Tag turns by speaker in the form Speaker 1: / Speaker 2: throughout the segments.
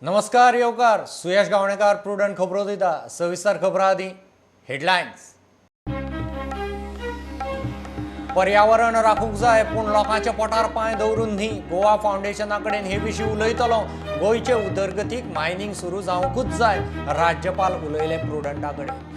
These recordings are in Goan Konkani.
Speaker 1: नमस्कार येवकार, सुयश गावणेकार प्रुडंट खबरो दिता. सविस्तर खबरां आदी हेडलायन्स. पर्यावरण राखूंक जाय पूण लोकांच्या पोटार पांय दवरून न्ही. गोवा फावंडेशना कडेन हे विशीं उलयतलो. गोंयचे उदरगतीक मायनिंग सुरू जावंकूच जाय, राज्यपाल उलयले प्रुडंटा कडेन.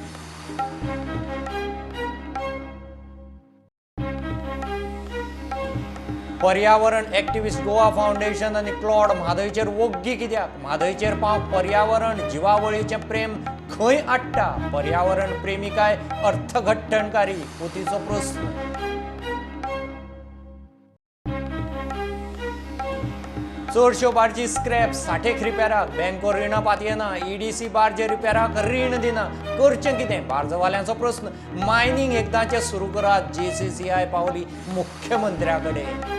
Speaker 1: पर्यावरण एक्टिविस्ट गोवा फावंडेशन आनी क्लॉड म्हादयचेर वोग्गी कित्याक? म्हादयचेर पावंक पर्यावरण जिवावळीचें प्रेम खंय आडटा? पर्यावरण प्रेमी काय अर्थघट्टणकारी? पोतीचो प्रस्न. चडश्यो बार्जी स्क्रॅप, साठेक रिपेराक बँको रिणां पातयेना, ईडीसी बार्जे रिपेराक रीण दिना, करचें कितें? बार्जवाल्यांचो प्रस्न. मायनिंग एकदांचें सुरू करात, JCCI पावली मुख्यमंत्र्या कडेन.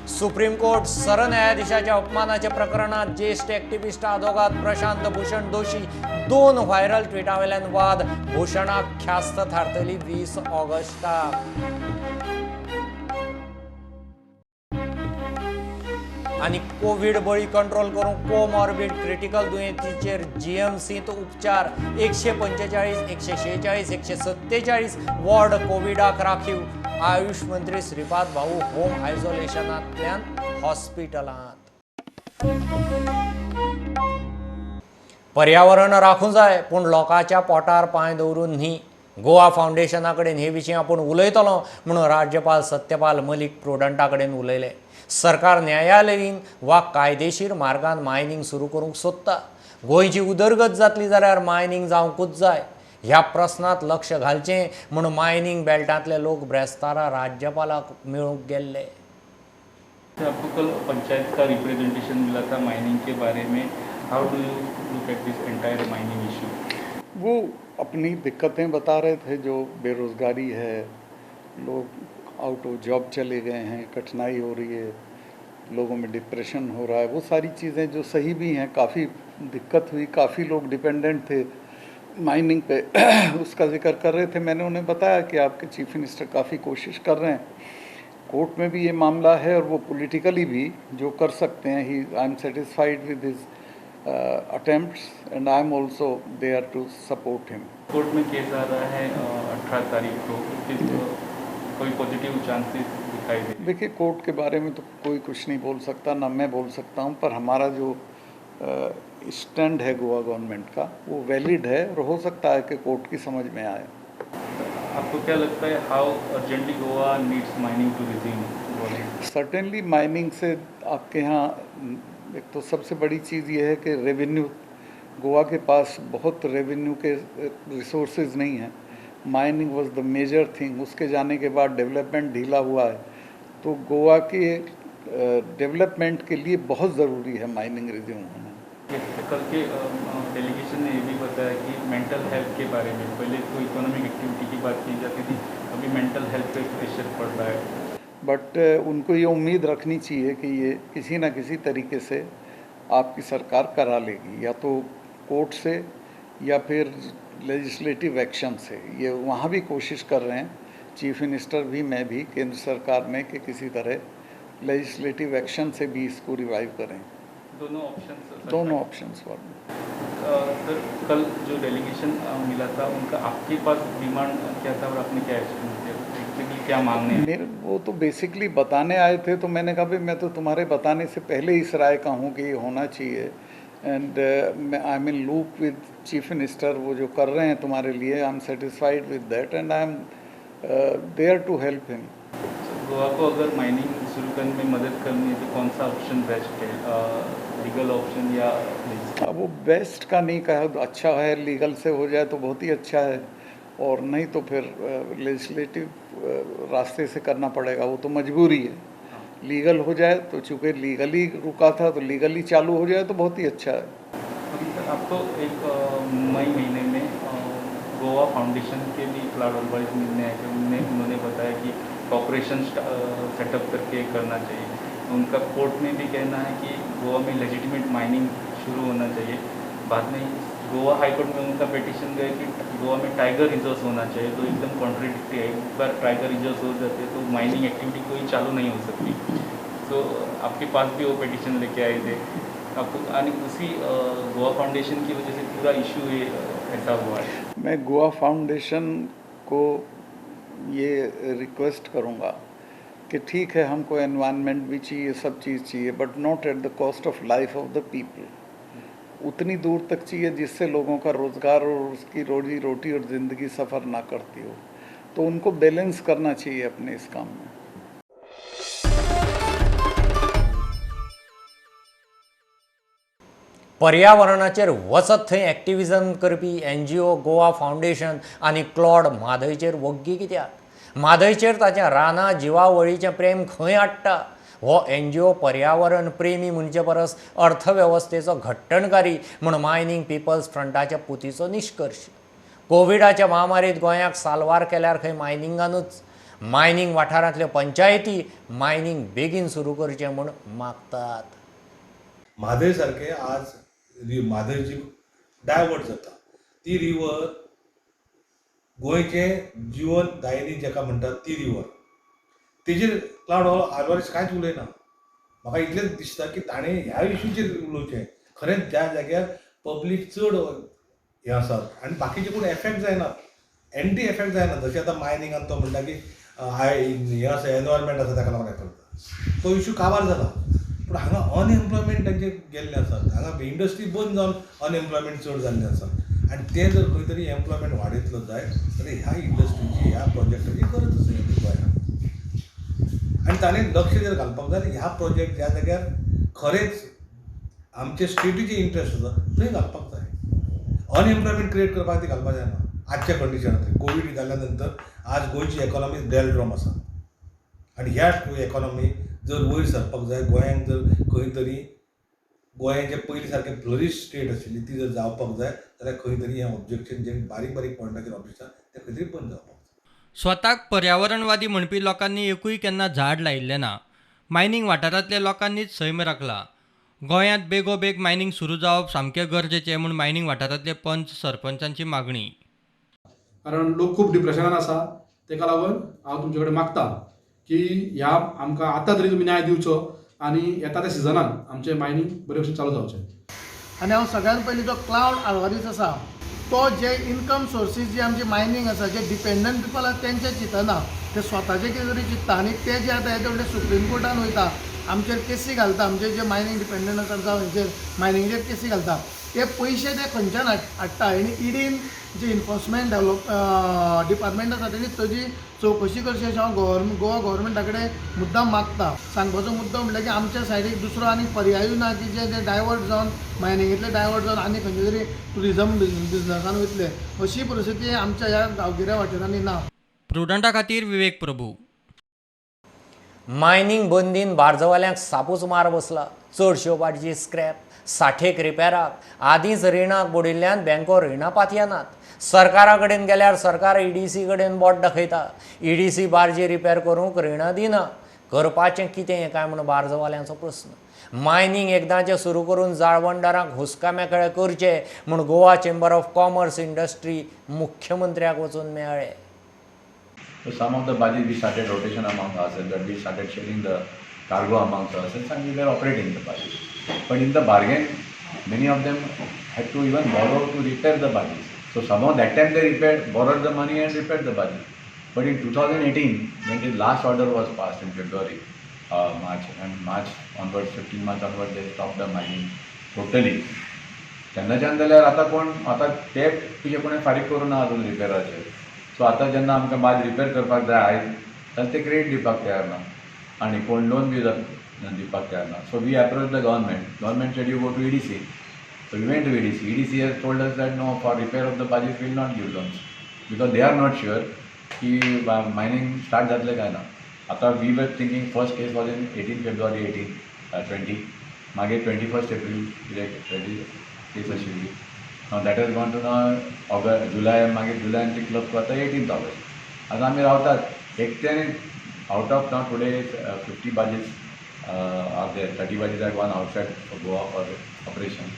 Speaker 1: सुप्रीम कोर्ट सरन्यायाधीशाच्या अपमानाच्या प्रकरणात ज्येष्ठ एक्टिविस्ट आदोगाद प्रशांत भूषण दोशी 2 व्हायरल ट्विटावेल्यान वाद. भूषणाक ख्यास्त थारतली 20 ऑगस्टाक. आनी कोवीड बळी कंट्रोल करूंक कोमॉर्बिड क्रिटिकल दुयेंतीचेर GMCंत उपचार. 145, 146, 147 वॉर्ड कोविडाक राखीव. आयुष मंत्री श्रीपाद भाऊ होम आयसोलेशनांतल्यान हॉस्पिटलांत. पर्यावरण राखूंक जाय पूण लोकांच्या पोटार पांय दवरून न्ही. गोवा फावंडेशना कडेन हे विशीं आपूण उलयतलो म्हणून राज्यपाल सत्यपाल मलिक प्रुडंटा कडेन उलयले. सरकार न्यायालयीन वा कायदेशीर मार्गान मायनिंग सुरू करूंक सोदता. गोंयची उदरगत जातली जाल्यार मायनिंग जावंकूच जाय. ह्या प्रस्नांत लक्ष घालचें म्हूण मायनिंग बेल्टांतले लोक ब्रेस्तारा राज्यपालाक मेळूंक गेल्ले.
Speaker 2: आपको कल पंचायत का रिप्रेजेंटेशन मिला था माइनिंग के बारे में. How do you look at this entire mining issue?
Speaker 3: वो अपनी दिक्कतें बता रहे थे, जो बेरोज़गारी है, लोग आउट ऑफ जॉब चले गए हैं, कठिनाई हो रही है, लोगों में डिप्रेशन हो रहा है, वो सारी चीज़ें जो सही भी हैं. काफ़ी दिक्कत हुई, काफ़ी लोग डिपेंडेंट थे माइनिंग पे, उसका जिक्र कर रहे थे. मैंने उन्हें बताया कि आपके चीफ मिनिस्टर काफ़ी कोशिश कर रहे हैं, कोर्ट में भी ये मामला है और वो पॉलिटिकली भी जो कर सकते हैं. ही I am satisfied with his attempts and I am also there to support him.
Speaker 2: Court में केस आ रहा है 18 तारीख को, कोई पॉजिटिव चांसेस दिखाई दे?
Speaker 3: देखिए, कोर्ट के बारे में तो कोई कुछ नहीं बोल सकता, ना मैं बोल सकता हूँ, पर हमारा जो स्टैंड है गोवा गवर्नमेंट का वो वैलिड है और हो सकता है कि कोर्ट की समझ में आए.
Speaker 2: आपको क्या लगता है, how urgently Goa needs mining to resume?
Speaker 3: Certainly mining से आपके यहाँ एक तो सबसे बड़ी चीज़ ये है कि रेवेन्यू, गोवा के पास बहुत रेवेन्यू के रिसोर्सेज नहीं हैं. Mining was the major thing. उसके जाने के बाद डेवलपमेंट ढीला हुआ है, तो गोवा के डेवलपमेंट के लिए बहुत ज़रूरी है माइनिंग रिज्यूम होना.
Speaker 2: कल के डेलीगेशन ने ये भी बताया कि मेंटल हेल्थ के बारे में, पहले तो इकोनॉमिक एक्टिविटी की बात की जाती थी, अभी मेंटल हेल्थ पे प्रेशर पड़ रहा है.
Speaker 3: बट उनको ये उम्मीद रखनी चाहिए कि ये किसी ना किसी तरीके से आपकी सरकार करा लेगी, या तो कोर्ट से या फिर लेजिस्लेटिव एक्शन से. ये वहाँ भी कोशिश कर रहे हैं, चीफ मिनिस्टर भी, मैं भी, केंद्र सरकार में, कि किसी तरह लेजिस्लेटिव एक्शन से भी इसको रिवाइव करें.
Speaker 2: दोनों ऑप्शंस
Speaker 3: पर.
Speaker 2: सर, कल जो डेलीगेशन मिला था उनका आपके पास डिमांड क्या था और आपने क्या एक्चुअली क्या मांगने हैं?
Speaker 3: मेरे वो तो बेसिकली बताने आए थे, तो मैंने कहा भाई मैं तो तुम्हारे बताने से पहले इस राय का हूँ कि ये होना चाहिए. And I am in loop with chief minister, वो जो कर रहे हैं तुम्हारे लिए, I am satisfied with that and I am there to help him.
Speaker 2: Goa को अगर माइनिंग शुरू करने में मदद करनी है तो कौन सा ऑप्शन बेस्ट है, लीगल ऑप्शन या?
Speaker 3: वो बेस्ट का नहीं कहा, अच्छा है लीगल से हो जाए तो बहुत ही अच्छा है, और नहीं तो फिर लेजिस्लेटिव रास्ते से करना पड़ेगा, वो तो मजबूरी है. लीगल हो जाए तो, चूँकि लीगली रुका था तो लीगली चालू हो जाए तो बहुत ही अच्छा है.
Speaker 2: सर, आपको एक मई महीने में गोवा फाउंडेशन के भी क्लाउड एडवाइस मिलने आए थे. उन्होंने बताया कि कॉपरेशन सेटअप करके करना चाहिए. उनका कोर्ट में भी कहना है कि गोवा में लेजिटिमेट माइनिंग शुरू होना चाहिए. बाद में गोवा हाईकोर्ट में उनका पिटिशन गया कि गोवा में टाइगर रिजर्व होना चाहिए, तो एकदम कॉन्ट्रडिक्टरी है. एक बार टाइगर रिजर्व हो जाते हैं तो माइनिंग एक्टिविटी कोई चालू नहीं हो सकती. तो आपके पास भी वो पिटिशन लेके आए थे आपको, यानी उसी गोवा फाउंडेशन की वजह से पूरा इशू ये ऐसा हुआ है।
Speaker 3: मैं गोवा फाउंडेशन को ये रिक्वेस्ट करूँगा कि ठीक है, हमको एनवायरनमेंट भी चाहिए, सब चीज़ चाहिए, but not at the cost of life of the people. उतनी दूर तक चाहिए जिससे लोगों का रोज़गार और उसकी रोजी रोटी और ज़िंदगी सफ़र ना करती हो। तो उनको बैलेंस करना चाहिए अपने इस काम में।
Speaker 1: पर्यावरणाचेर वचत थंय एक्टिविजम करपी एनजीओ गोवा फावंडेशन आनी क्लॉड म्हादयचेर वग्गी कित्याक? म्हादयचेर ताचें रानां जिवावळीचें प्रेम खंय हाडटा? हो एनजीओ पर्यावरण प्रेमी म्हणचे परस अर्थवेवस्थेचो घट्टणकारी म्हूण मायनींग पिपल्स फ्रंटाच्या पुतीचो निश्कर्श. कोविडाच्या महामारीत गोंयाक साल्वार केल्यार खंय मायनिंगानूच. मायनींग वाठारांतल्यो पंचायती मायनींग बेगीन सुरू करचें म्हूण मागतात.
Speaker 4: म्हादय सारके आज म्हादय जी डायवर्ट जाता ती रिवर गोंयचें जिवन दायनी जाका म्हणटात ती रिवर, तेजेर क्लावड आल्वारीस कांयच उलयना. म्हाका इतलेंच दिसता की ताणें ह्या इशूचेर उलोवचें. खरेंच ज्या जाग्यार पब्लीक चड हें आसात आनी बाकीचे कोण एफेक्ट जायना, एंटी एफेक्ट जायना. जशें आतां मायनिंगान तो म्हणटा की हें आसा, एनवायरमेंट आसा, ताका लागून हें करता, तो इशू काबार जाला. पूण हांगा अनएम्प्लॉयमेंट तांचे गेल्ले आसात, हांगा इंडस्ट्री बंद जावन अनएम्प्लॉयमेंट चड जाल्लें आसा आनी ते जर खंय तरी एम्प्लॉयमेंट वाडयतलो जायत जाल्यार ह्या इंडस्ट्रीची, ह्या प्रोजेक्टाची गरज आसा गोंयांत. आनी ताणें लक्ष जर घालपाक जाय ह्या प्रोजेक्ट ज्या जाग्यार खरेंच आमचे स्टेटीचे इंट्रस्ट आसा थंय घालपाक जाय. अनएम्प्लॉयमेंट क्रिएट करपाक ती घालपाक जायना. आजच्या कंडिशनांत कोवीड जाल्या नंतर आज गोंयची इकॉनॉमी डेलड्रॉम आसा आनी ह्या इकॉनॉमी जर वयर सरपाक जाय, गोंयांत जर खंय तरी गोंयाचे पयलीं सारकें फ्लरीश स्टेट आशिल्ली ती जर जावपाक जाय जाल्यार खंय तरी हें ऑब्जेक्शन जे बारीक बारीक पॉयंटाचेर ऑब्जेक्शन तें खंय तरी बंद जावपाक जाय.
Speaker 5: स्वताक पर्यावरणवादी म्हणपी लोकांनी एकूय केन्ना झाड लायिल्लें ना. मायनींग वाठारांतल्या लोकांनीच सैम राखला. गोंयांत बेगोबेग मायनींग सुरू जावप सामकें गरजेचें म्हूण मायनींग वाठारांतले पंच सरपंचांची मागणी.
Speaker 6: कारण लोक खूब डिप्रेशनान आसा, ताका लागून हांव तुमचे कडेन मागता की ह्या आमकां आतां तरी तुमी न्याय दिवचो आनी येता त्या सिजनान आमचें मायनींग बरे भशेन चालू जावचें.
Speaker 7: आनी हांव सगळ्यान पयलीं जो क्लावड आल्वारीस आसा तो जे इनकम सोर्सीस जी आमची मायनींग आसा, जे डिपेंडंट पिपल आसा तेंचे चिंतना, ते स्वताचे कितें तरी चिंत्ता आनी ते जे आतां येदे व्हडले सुप्रीम कोर्टान वयता, आमचेर केसी घालता, आमचे जे मायनींग डिपेंडंट आसा जावं हेचेर मायनिंगेचेर केसी घालता, ते पयशे ते खंयच्यान हाडटा आनी इडीन जे इन्फोर्समेंट डेवलप डिपार्टमेंट आसा तेणी ताजी चवकशी करची अशें हांव गोवा गव्हर्मेंटा कडेन मुद्दाम मागता. सांगपाचो मुद्दो म्हणल्यार की आमच्या सायडीक दुसरो आनी पर्यायूय ना की जे ते डायवर्ट जावन मायनिंगेंतले डायवर्ट जावन आनी खंयचे तरी ट्युरिजम बिजनसान वयतले अशी परिस्थिती आमच्या ह्या गांवगिऱ्या वाठारांनी ना.
Speaker 5: प्रुडंटा खातीर विवेक प्रभू.
Speaker 1: मायनींग बंदीन बार्जवाल्यांक सापूच मार बसला. चडश्यो बार्जी स्क्रॅप, साठेक रिपेराक, आदींच रिणाक बुडिल्ल्यान बँको रिणां पातयेनात. सरकारा कडेन गेल्यार सरकार ईडीसी कडेन बोट दाखयता. ईडीसी बार्जी रिपेर करूंक रिणां दिना. करपाचें कितें काय म्हूण बार्जवाल्यांचो प्रस्न. मायनींग एकदांचें सुरू करून जाळवणदारांक हुस्का मेकळे करचे म्हूण Goa chamber of commerce industry मुख्यमंत्र्याक वचून मेळ्ळे.
Speaker 8: So some of the barges we started rotation among ourselves, that we started sharing the cargo amongst ourselves and we were operating the barges. But in the bargain, many of them had to even borrow to repair the barges. So somehow that time they borrowed the money and repaired the barges. But in 2018, when the last order was passed in February, March, and March onwards, 15 March onwards, they stopped the mining totally. तेन्नाच्यान जाल्यार आतां कोण आतां ते पयशे कोणें फारीक करूं ना अजून रिपेराचे. सो आतां जेन्ना आमकां बाज रिपेर करपाक जाय आयज जाल्यार ते क्रेडीट दिवपाक तयार ना आनी कोण लोन बी दिवपाक तयार ना. So we approach the government. Government said you go to EDC. So we went to EDC. EDC has told us that no, for repair of the barges we will not give loans because they are not sure की मायनींग स्टार्ट जातलें काय ना. आतां we were thinking first case was in 18 February 1820, मागीर 21 एप्रील कितें 20 केस आशिल्ली. Now that has gone to now August, July, मागीर जुलयान ती क्लब जाता 18 ऑगस्ट. आतां आमी रावतात एकट्याने out of now today 50 barges are there, 30 barges are gone outside Goa for operation.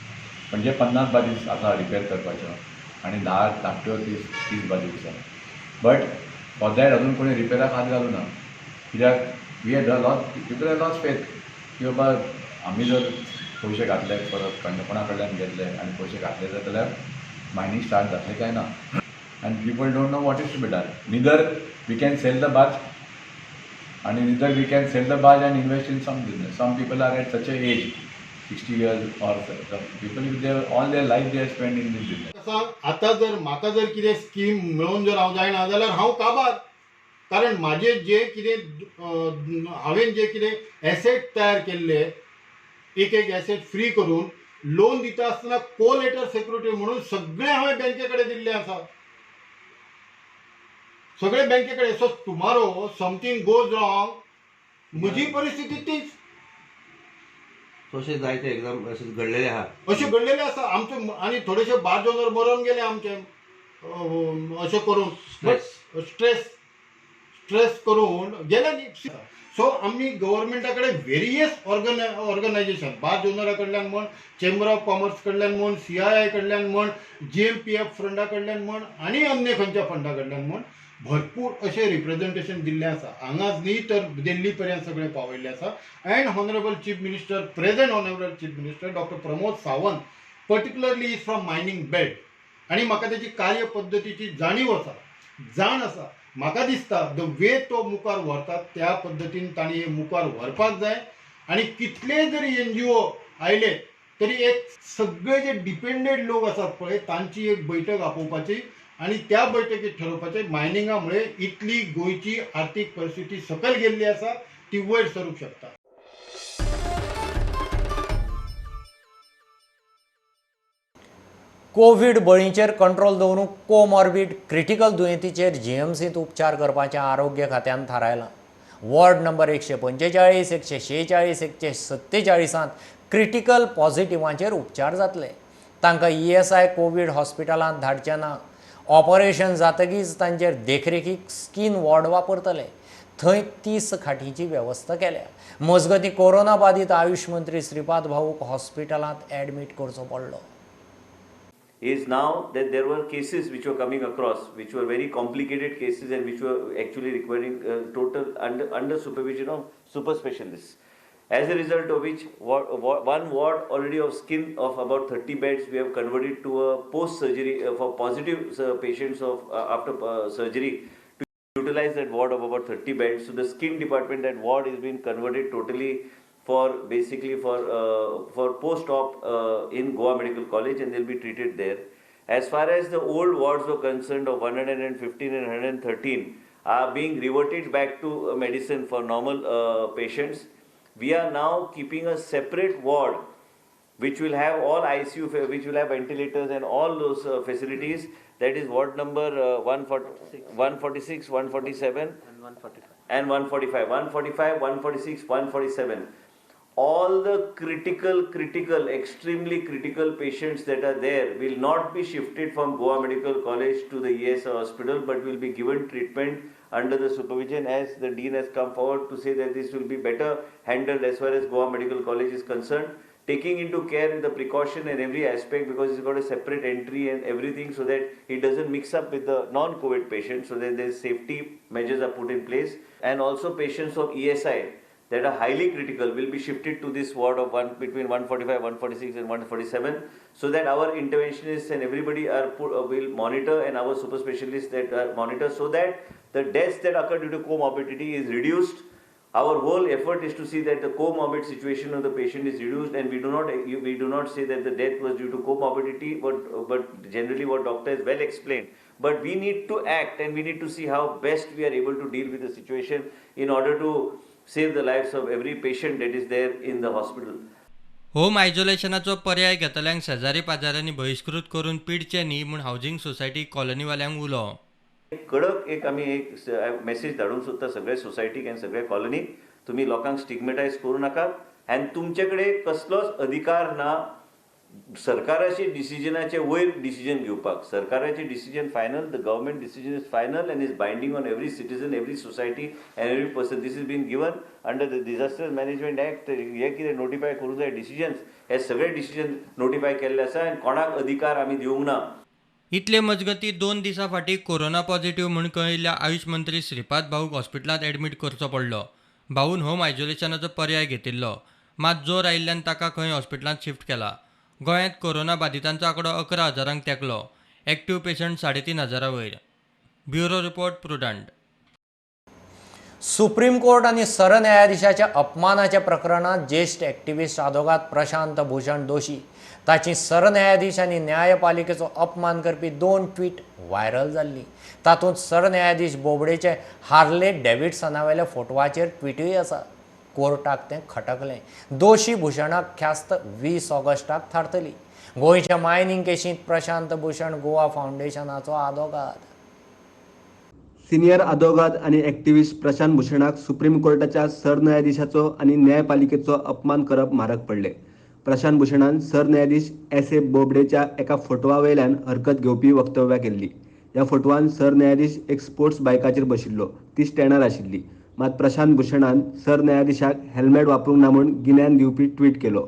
Speaker 8: पण जे 50 बार्जीस आसा रिपेर करपाच्यो आनी 10 धाकट्यो 30 बार्जीस आसा. बट फॉर that अजून कोणी रिपेराक हात घालूं ना, कित्याक we had lost, people had lost faith. की बाबा आमी जर पयशे घातले परत कोणा कडल्यान घेतले आनी पयशे घातले जाल्यार मायनींग स्टार्ट जातलें काय ना. And people don't know what is to be done. Neither we can sell the barge आनी neither we can sell the barge and invest in some business. Some people are at such a age, 60 years or people, they all their life they spend in this business.
Speaker 9: आसा, आतां जर म्हाका जर कितें स्कीम मेळोवन जर हांव जायना जाल्यार हांव काबार, कारण म्हाजे जे कितें हांवें जे कितें एसेट तयार केल्ले, एक एक एसेट फ्री करून लोन दिता आसतना कोलेटर सेक्युरिटी म्हणून सगळें हांवें बँके कडेन दिल्लें आसा, सगळे बँके कडेन. So tomorrow something goes wrong, म्हजी परिस्थिती तीच.
Speaker 10: तशें जायते एक्झाम अशें घडलेले आहा.
Speaker 9: अशें घडलेलें आसा आमचे आनी थोडेशे बार्ज ओनर मरोन गेले आमचे अशें करून.
Speaker 10: स्ट्रेस.
Speaker 9: स्ट्रेस स्ट्रेस करून गेले न्ही. सो आमी गव्हर्मेंटा कडेन वेरियस ऑर्गनायजेशन, बार्ज ओनरा कडल्यान म्हण, चेंबर ऑफ कॉमर्स कडल्यान म्हण, सीआयआय कडल्यान म्हण, जीएमपीएफ फंडा कडल्यान म्हण आनी अन्य खंयच्या फंडा कडल्यान म्हण भरपूर अशें रिप्रेझेंटेशन दिल्लें आसा. हांगाच न्ही तर दिल्ली पर्यंत सगळें पावयल्लें आसा. And Honourable Chief Minister, present Honourable Chief Minister Doctor Pramod Sawant particularly is from mining belt आनी म्हाका तेची कार्य पद्दतीची जाणीव आसा, जाण आसा. म्हाका दिसता the way तो मुखार व्हरता त्या पद्दतीन तांणी हे मुखार व्हरपाक जाय आनी कितलेय जरी एनजीओ आयले तरी एक सगळे जे डिपेंडेड लोक आसात पळय, तांची एक बैठक आपोवपाची आनी त्या बैठकीत ठरोवपाचें मायनिंगा मुळे इतली गोंयची आर्थीक परिस्थिती सकयल गेल्ली आसा, ती वयर सरूंक शकता.
Speaker 1: कोवीड बळींचेर कंट्रोल दवरूंक कोमॉर्बीड क्रिटिकल दुयेंतीचेर जीएमसींत उपचार करपाचें आरोग्य खात्यान थारायलां. वॉर्ड नंबर 145, 146, 147त क्रिटिकल पॉझिटिव्हांचेर उपचार जातले. तांकां ईएसआय कोवीड हॉस्पिटलांत धाडचे ना. ऑपरेशन जातकीच तांचेर देखरेखीक स्कीन वॉर्ड वापरतले. थंय 30 खाटींची वेवस्था केल्या. मजगतीं, कोरोना बादीत आयुश मंत्री श्रीपाद भाऊक हॉस्पिटलांत ॲडमीट करचो पडलो.
Speaker 11: Is now that there were cases which were coming across which were very complicated cases and which were actually requiring total under supervision of super specialists, as a result of which one ward already of skin of about 30 beds we have converted to a post surgery for positive patients of after surgery to utilize that ward of about 30 beds. So the skin department, that ward is being converted totally for basically for post-op in Goa Medical College, and they'll be treated there. As far as the old wards were concerned of 115 and 113 are being reverted back to medicine for normal patients. We are now keeping a separate ward which will have all ICU, which will have ventilators and all those facilities. That is ward number 146, 147 and 145. 145, 146, 147. All the critical, extremely critical patients that are there will not be shifted from Goa Medical College to the ESI hospital, but will be given treatment under the supervision, as the dean has come forward to say that this will be better handled as far as Goa Medical College is concerned, taking into care the precaution in every aspect, because it's got a separate entry and everything, so that it doesn't mix up with the non-COVID patients, so that there's safety measures are put in place. And also patients of ESI that are highly critical will be shifted to this ward of one between 145, 146 and 147, so that our interventionists and everybody will monitor and our super specialists that are monitor, so that the deaths that occur due to comorbidity is reduced. Our whole effort is to see that the comorbid situation of the patient is reduced, and we do not say that the death was due to comorbidity, but generally what doctor has well explained. But we need to act and we need to see how best we are able to deal with the situation in order to save the lives of every patient that is there in the hospital.
Speaker 5: Home आयसोलेशनाचो पर्याय घेतल्यांक शेजारी पाजाऱ्यांनी बहिश्कृत करून पिडचे न्ही म्हूण हावजिंग सोसायटी कॉलनीवाल्यांक उलो.
Speaker 11: कडक एक आमी एक मेसेज धाडूंक सोदता सगळे सोसायटीक आनी सगळे कॉलनीक, तुमी लोकांक स्टिगमेटायज करूं नाकात आनी तुमचे कडेन कसलोच अधिकार ना सरकाराचे डिसिजनाचे वयर डिसिजन घेवपाक. सरकाराचे decision final, the government decision is final and is binding on every citizen, every society and every person. This is been given under the Disaster Management Act. हे कितें नोटिफाय करूंक जाय डिसिजन्स, हे सगळे डिसिजन नोटिफाय केल्ले आसा आनी कोणाक अधिकार आमी दिवंक ना.
Speaker 5: इतले मजगतीं, 2 दिसां फाटीं कोरोना पॉझिटिव्ह म्हूण कळिल्ल्या आयुश मंत्री श्रीपाद भाऊक हॉस्पिटलांत ॲडमीट करचो पडलो. भाऊन होम आयसोलेशनाचो पर्याय घेतिल्लो. मात जोर आयिल्ल्यान ताका खंय हॉस्पिटलांत शिफ्ट केला. गोंयांत कोरोना बादितांचो आंकडो 11 हजारांक तेंकलो. एक्टिव्ह पेशंट 3.5 हजारा वयर. Bureau report, Prudent.
Speaker 1: Supreme court आनी सरन्यायाधीशाच्या अपमानाच्या प्रकरणांत ज्येश्ठ एक्टिविस्ट आदोगाद प्रशांत भूषण दोशी. ताची सरन्यायाधीश आनी न्यायपालिकेचो अपमान करपी 2 ट्वीट व्हायरल जाल्ली. तातूंत सरन्यायाधीश बोबडेचे हार्ले डेव्हिडसनावेल्या फोटवाचेर ट्विटूय आसा. कोर्टाक तें खटकलें. दोशी भूषणाक ख्यास्त 20 ऑगस्टाक थारतली. गोंयच्या मायनिंग केशींत प्रशांत भूषण गोवा फावंडेशनाचो आदोगाद.
Speaker 10: सिनियर आदोगाद आनी एक्टिविस्ट प्रशांत भूषणाक सुप्रीम कोर्टाच्या सरन्यायाधीशाचो आनी न्यायपालिकेचो अपमान करप म्हारग पडले. प्रशांत भूषणान सरन्यायाधीश एस ए बोबडेच्या एका फोटवा वयल्यान हरकत घेवपी वक्तव्यां केल्ली. ह्या फोटवान सरन्यायाधीश एक स्पोर्ट्स बायकाचेर बशिल्लो, ती स्टँडार आशिल्ली. मात प्रशांत भूषणान सरन्यायाधीशाक हेल्मेट वापरूंक ना म्हूण गिन्यान दिवपी ट्वीट केलो.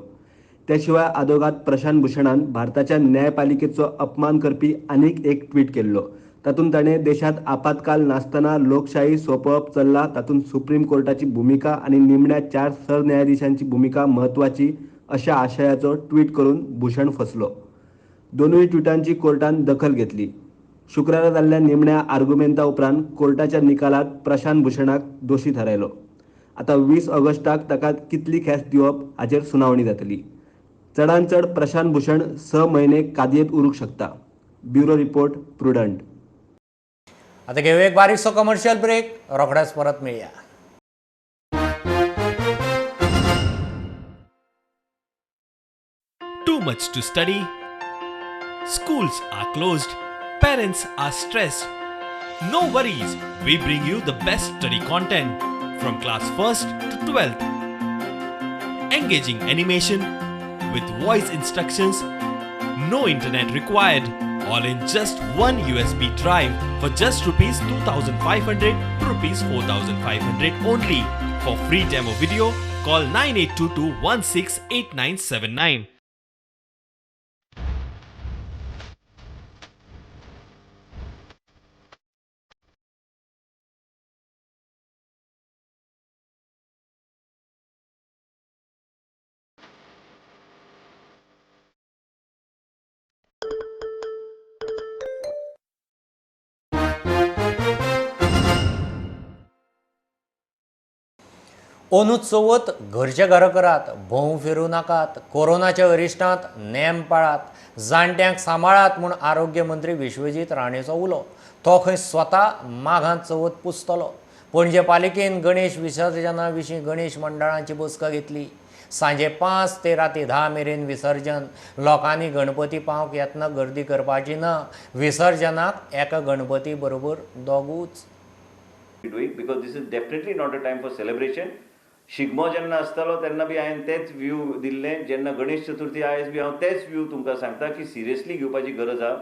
Speaker 10: त्या शिवाय आदोगाद प्रशांत भूषणान भारताच्या न्यायपालिकेचो अपमान करपी आनीक एक ट्वीट केल्लो. तातूंत ताणें देशांत आपत्काल नासतना लोकशाही सोंपोवप चल्ला, तातूंत सुप्रीम कोर्टाची भुमिका आनी निमण्या 4 सरन्यायाधीशांची भुमिका म्हत्वाची अशा आशयाचो ट्वीट करून भूषण फसलो. दोनूय ट्विटांची कोर्टान दखल घेतली. शुक्रारा जाल्ल्या निमण्या आर्गुमेंता उपरांत कोर्टाच्या निकालात प्रशांत भूषणाक दोशी थारायलो. आतां 20 ऑगस्टाक ताका कितली ख्यास्त दिवप हाचेर सुनावणी जातली. चडांत चड प्रशांत भूषण 6 म्हयने कादयेंत उरूंक शकता. Bureau report, Prudent.
Speaker 1: आता घेऊ एक बारीकसो कमर्शियल ब्रेक, रोखडेच परत मेळया.
Speaker 12: Too much to study, schools are closed, parents are stressed. No worries, we bring you the best study content from class 1st to 12th. Engaging animation with voice instructions, no internet required, all in just one USB drive for just rupees 2,500 to rupees 4,500 only. For free demo video, call 9822 168979.
Speaker 1: अंदू चवथ घरचे घरा करात, भोंव फिरूं नाकात, कोरोनाच्या अरिश्टांत नेम पाळात, जाणट्यांक सांबाळात म्हूण आरोग्य मंत्री विश्वजीत राणेचो उलो. तो खंय स्वता माघांत चवथ पुजतलो. पणजे पालिकेन गणेश विसर्जना विशीं गणेश मंडळांची बसका घेतली. सांजे 5 ते राती 10 मेरेन विसर्जन. लोकांनी गणपती पावंक येतना गर्दी करपाची ना. विसर्जनाक एका गणपती बरोबर दोगूच.
Speaker 11: Because this is definitely not a time for celebration. Shigmo जेन्ना आसतालो तेन्ना बी हांवें तेच व्यू दिल्ले, जेन्ना गणेश चतुर्थी आयज बी हांव तेच व्यू तुमकां सांगता की सिरियसली घेवपाची गरज आहा,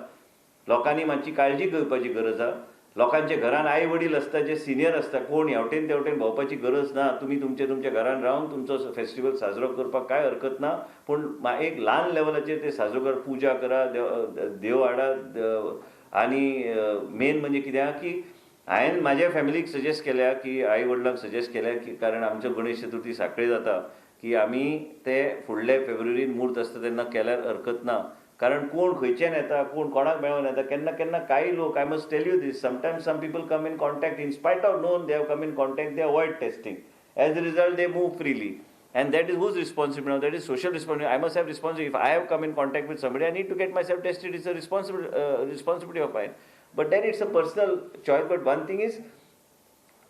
Speaker 11: लोकांनी मातशी काळजी घेवपाची गरज आहा. लोकांच्या घरान आई वडील आसता जे सिनियर आसता, कोण हेवटेन तेवटेन भोंवपाची गरज ना. तुमी तुमचे तुमच्या घरान रावन तुमचो फेस्टिवल साजरो करपाक कांय हरकत ना, पूण एक ल्हान लेवलाचेर ते साजरो कर, पुजा करा, देव हाडा. आनी मेन म्हणजे कितें आहा की हांवें म्हाज्या फॅमिलीक सजेस्ट केल्या की आई वडिलांक सजेस्ट केल्या की कारण आमच्यो गणेश चतुर्थी साखळे जाता की आमी ते फुडले फेब्रुवारीन म्हूर्त आसता तेन्ना केल्यार हरकत ना. कारण कोण खंयच्यान येता, कोण कोणाक मेळोन येता, केन्ना केन्ना कांय लोक, I must tell you this, sometimes some people come in contact in spite of known they have come in contact, they avoid testing, as a result they move freely. And that is whose responsibility? That is social responsibility. I must have responsibility. If I have come in contact with somebody, I need to get myself tested. It's a responsibility of mine. But then it's a personal choice. But one thing is,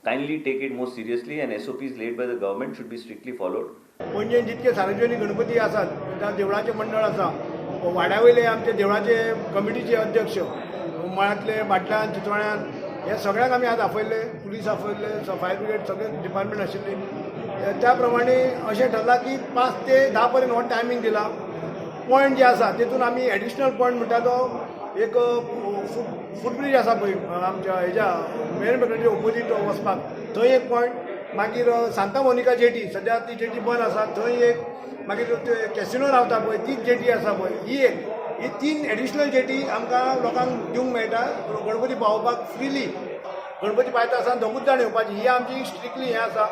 Speaker 11: kindly take it more seriously, and SOPs laid by the government should be strictly followed.
Speaker 13: Panaji जितके सार्वजनिक गणपती आसात, देवळाचे मंडळ आसा, वाड्या वयले आमचे देवळाचे कमिटीचे अध्यक्ष, मळ्यांतले, बाटल्यान, चितोळ्यान, हे सगळ्यांक आमी आज आपयल्ले, पुलीस आपयल्ले, फायर ब्रिगेड सगळे डिपार्टमेंट आशिल्ले. त्या प्रमाणे अशें ठरलां की 5 ते 10 पर्यंत हो टायमींग दिला. पॉयंट जे आसा तेतून आमी एडिशनल पॉयंट म्हणटा तो एक फुटब्रीज आसा पळय आमच्या हेज्या मेन बेकरीच्या ओपोजीट वचपाक, थंय एक पॉयंट. मागीर सांता मोनिका जेटी, सद्या ती जेटी बंद आसा, थंय एक. मागीर कॅसिनो रावता पळय तीच जेटी आसा पळय, ही एक. ही 3 एडिशनल जेटी आमकां लोकांक दिवंक मेळटा गणपती पावोवपाक फ्रिली. गणपती पायता आसतना दोगूच जाण येवपाची ही आमची स्ट्रिक्टली हें आसा.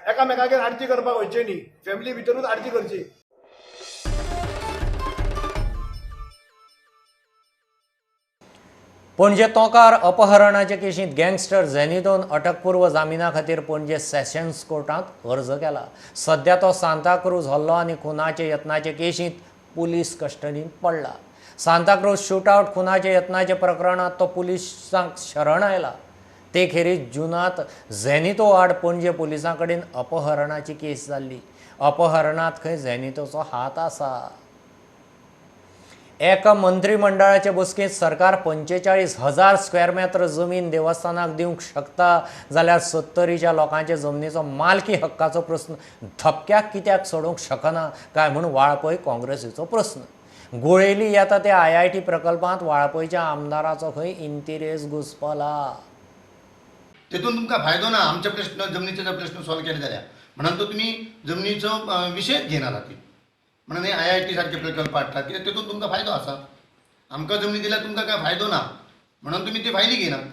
Speaker 13: एकामेकागेर आरती करपाक वयचें न्ही, फॅमिली भितरूच आरती करची.
Speaker 1: पणजे तोंकार अपहरणाचे केशींत गँगस्टर झेनितोन अटकपूर्व जामिना खातीर पणजे सेशन्स कोर्टांत अर्ज केला. सध्या तो सांताक्रूज हल्लो आनी खुनाचे यत्नाचे केशींत पुलीस कस्टडींत पडला. सांताक्रूज शूटआवट खुनाचे यत्नाचे प्रकरणांत तो पुलिसांक शरण आयला. ते खेरीज जुनांत झेनितो आड पणजे पुलिसां कडेन अपहरणाची केस जाल्ली. अपहरणांत खंय झेनितोचो हात आसा. एका मंत्रिमंडळाचे बसकेंत सरकार 45,000 स्क्वेअर मेत्र जमीन देवस्थानाक दिवंक शकता जाल्यार सत्तरीच्या लोकांचे जमनीचो मालकी हक्काचो प्रस्न धपक्याक कित्याक सोडोवंक शकना काय म्हूण वाळपय काँग्रेसीचो प्रस्न. गोळेली येता ते IIT प्रकल्पांत वाळपयच्या आमदाराचो खंय इंतिरेज घुसपला.
Speaker 9: तेतून तुमकां फायदो ना. आमचे प्रश्न जमनीचे जर प्रश्न सॉल्व केले जाल्यार म्हणून तो तुमी जमनीचो विशयच घेयना जाती. म्हणून हे IIT सारखे प्रकल्प हाडटात कित्याक तेतून तुमकां फायदो आसा. आमकां जमनी दिल्यार तुमकां कांय फायदो ना म्हणून तुमी ती फायली घेयनात.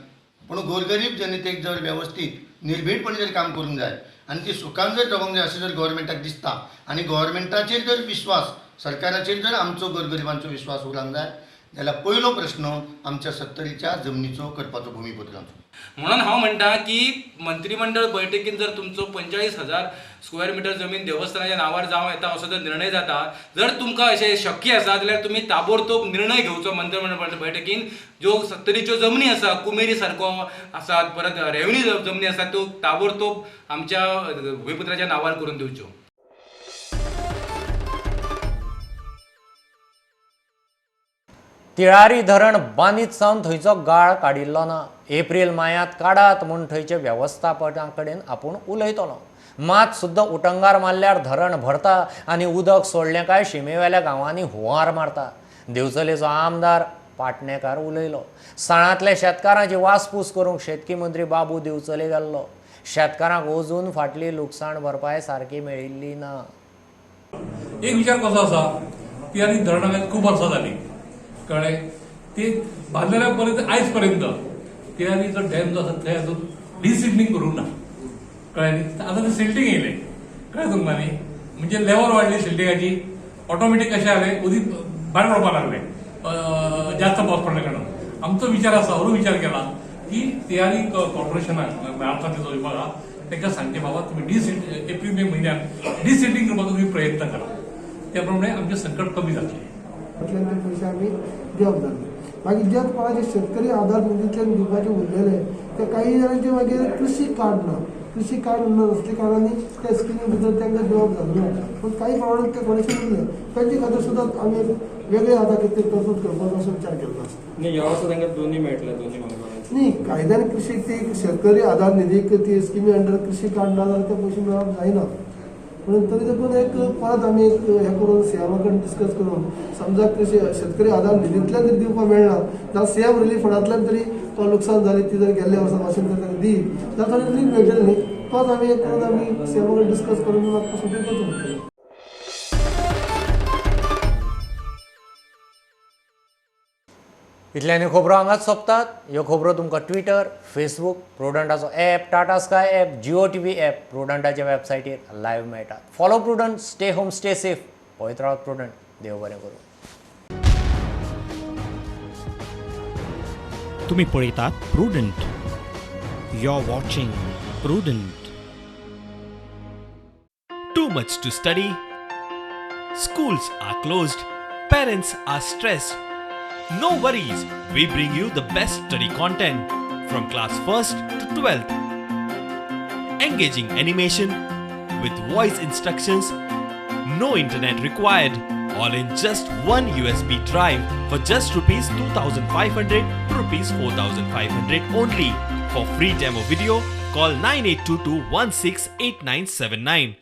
Speaker 9: पूण गोरगरीब जनतेक जर वेवस्थीत निर्भीडपणे जर काम करूंक जाय आनी ती सुखान जर जगोंक जाय अशें जर गव्हर्मेंटाक दिसता आनी गव्हर्मेंटाचेर जर विश्वास, सरकाराचेर जर आमचो गोरगरिबांचो विश्वास उरूंक जाय जाल्यार पयलो प्रश्न आमच्या सत्तरीच्या जमनीचो करपाचो, भुमीपुत्रांचो.
Speaker 14: म्हणून हांव म्हणटा की मंत्रीमंडळ बैठकीन जर तुमचो 45,000 स्क्वेअर मिटर जमीन देवस्थानाच्या नांवार जावं येता असो जर निर्णय जाता, जर तुमकां अशें शक्य आसा जाल्यार तुमी ताबडतोब निर्णय घेवचो मंत्रीमंडळ बैठकीन. ज्यो सत्तरीच्यो जमनी आसा, कुमेरी सारको आसात, परत रेव्हेन्यू जमनी आसात, त्यो ताबडतोब आमच्या भुमीपुत्राच्या नांवार करून दिवच्यो.
Speaker 1: तिळारी धरण बांदीत सावन थंयचो गाळ काडिल्लो ना. एप्रील मायांत काडात म्हूण थंयचे वेवस्थापना कडेन आपूण उलयतलो. मात सुद्दां उटंगार मारल्यार धरण भरता आनी उदक सोडलें काय शिमेवेल्या गांवांनी हुंवार मारता. दिवचलेचो आमदार पाटणेकार उलयलो. साळांतल्या शेतकारांची वासपूस करूंक शेतकी मंत्री बाबू दिवचले गेल्लो. शेतकारांक अजून फाटली लुकसाण भरपाय सारकी मेळिल्ली ना.
Speaker 15: एक विचार कसो आसा, तिळारी धरणाक खूब वर्सां जाली, कळ्ळें, ते बांदलेल्या पर्यंत आयज पर्यंत तिळारीचो डॅम जो आसा थंय अजून डिसिल्टींग करूंक ना, कळ्ळें न्ही. आतां ते सिल्टींग येयलें, कळ्ळें तुमकां न्ही, म्हणजे लेवल वाडली सिल्टिंगाची, ऑटोमॅटीक कशें जालें उदीक भायर पडपाक लागलें जास्त पावस पडल्या कारणान. आमचो विचार आसा, होरू विचार केला की तिळारी कॉर्पोरेशनाक आमचा तेजो विभाग आहा तांकां सांगचें बाबा तुमी एप्रील मे म्हयन्यान डिसिल्टींग करपाचो तुमी प्रयत्न करा, त्या प्रमाणे आमचें संकट कमी जातलें.
Speaker 7: ते पयशे आमी दिवप जाले. मागीर जे कोणाचे शेतकरी आधार निधींतल्यान दिवपाचे उरलेले ते काही जाणांचे मागीर कृषी कार्ड ना, कृषी कार्ड नासले कारणांनी त्या स्किमी भितर तांकां दिवप जालें ना, पूण काही प्रमाणात ते थोडेशे उरले तांचे खातीर सुद्दां आमी वेगळे आतां कितें तरतूद करपाचो असो विचार केल्लो आसा.
Speaker 16: न्ही, ह्या वर्सा तांकां दोनूय मेळटले, दोनूय मागण्यो
Speaker 7: न्ही. कायद्यान कृषी ती शेतकरी आधार निधीक ती स्किमी अंडर कृषी कार्ड ना जाल्यार ते पयशे मेळप जायना. म्हणून तरी देखून एक परत आमी एक हें करून सीएमा कडेन डिस्कस करून समजा कृषी शेतकरी आधार निधींतल्यान तरी दिवपाक मेळना जाल्यार सीएम रिलीफ फंडांतल्यान तरी तो लुकसाण जालें ती जर गेल्ल्या वर्सा भाशेन जर ताका दी जाल्यार थोडी रिलीफ मेळटली न्ही. तोच आमी एक करून आमी सीएमा कडेन डिस्कस करून म्हाका सोंपें करचो पडटलें.
Speaker 1: इतल्यानी खबरो हांगाच सोंपतात. ह्यो खबरो तुमकां ट्विटर, फेसबूक, प्रुडंटाचो app, Tata Sky app, Jio TV app, प्रुडंटाच्या वेबसायटीर लायव्ह मेळटात. Follow Prudent, stay home, stay safe. पळयत रावात प्रुडंट. देव बरें करूं.
Speaker 12: तुमी पळयतात Prudent. You are watching Prudent. Too much to study, schools are closed, parents are stressed. No worries, we bring you the best study content from class 1st to 12th. Engaging animation with voice instructions, no internet required, all in just one USB drive for just rupees 2,500 to rupees 4,500 only. For free demo video, call 9822 168979.